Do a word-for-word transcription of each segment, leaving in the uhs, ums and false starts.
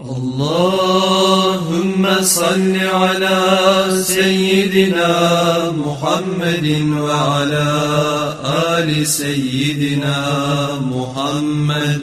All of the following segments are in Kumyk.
اللهم صل على سيدنا محمد وعلى آل سيدنا محمد.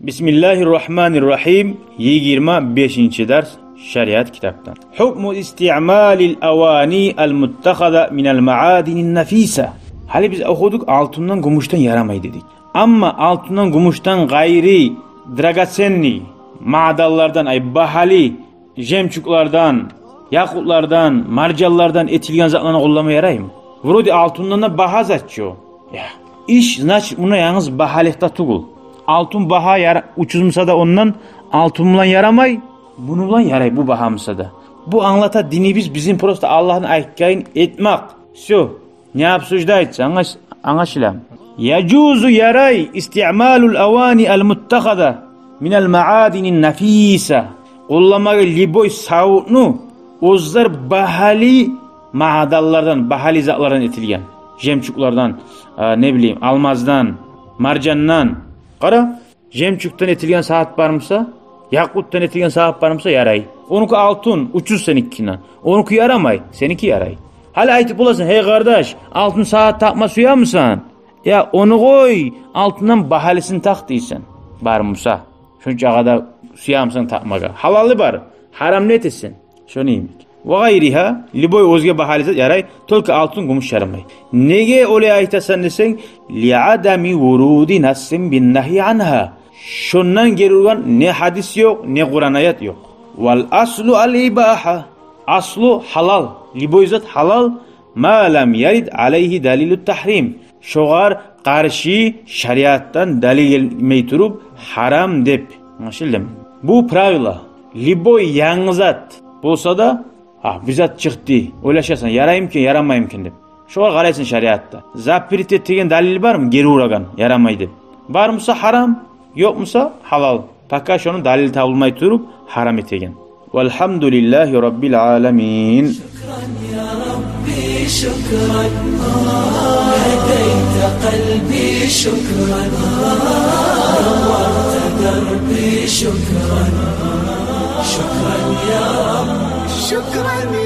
بسم الله الرحمن الرحيم. Йигирма бешинчи дарс шариат китапдан. حكم استعمال الأواني المتخذة من المعادن النفيسة. Гьали биз охудукъ, алтындан, гюмюшден ярамай дедик. Амма алтындан, гюмюшден къайры драгоценный маъданлардан, ай, багьалы жемчуглардан, якъутлардан, маржанлардан этилген затланы къоллама яраймы? Вроде алтындан да багьа зат чы о. Я. Иш, значит, муна янгыз багьалыкъда тюгюл. Алтын багьа яра-, учуз буса да ондан, алтын булан ярамай, муну булан ярай, бу багьа буса да. Бу англата динибиз бизин, просто Аллагьны айтгъанын этмек. Всё. Не обсуждается, англаш-, англашыла. يجوز, ярай, استعمال الأواني المتخذة من المعادن النفيسة. Къолламагъа любой савутну, оьзлер багьалы маъданлардан, багьалы затлардан этилген. Жемчуглардан, а, не билейим, алмаздан, маржандан. Къара, жемчугдан этилген сагьат бар буса, якъутдан этилген сагьат бар буса, ярай. Онуки алтын, учуз сеникинден. Онуки ярамай, сеники ярай. Гьали айтып боласан: «Гьей, къардаш, алтын сагьат такъма сюемисен?» Я, ону къой, алтындан багьалысын такъ дейсен. Бар буса, шончакъы да сюемисен такъмагъа. Гьалалы бар, гьарамны этесен. Шону йимик. وغيرها, любой оьзге багьалы зат ярай, только алтын, гюмюш ярамай. Неге олай айтасан десенг, لعدم ورود نص بالنهي عنها. Шондан гери ургъан не гьадис ёкъ, не Къуран аят ёкъ. والأصل الإباحة. Аслу гьалал, любой зат гьалал, ما لم يرد عليه دليل التحريم. Шогъар къаршы шариатдан далил гелмей туруп, гьарам деп. Англашылдымы? Бу правило. Любой янгы зат болса да, а, бир зат чыкъды, ойлашасан, яраймы экен, ярамаймы экен деп. Шогъар къарайсан шариатда. Запрет этеген далил бармы, гери урагъан, ярамай деп? Бар буса, гьарам, ёкъ буса, гьалал. Пока шону далил табылмай туруп, гьарам этеген. والحمد لله رب العالمين. شكرا يا ربي، شكرا. هديت قلبي، شكرا. نورت دربي، شكرا. شكرا يا رب. شكرا.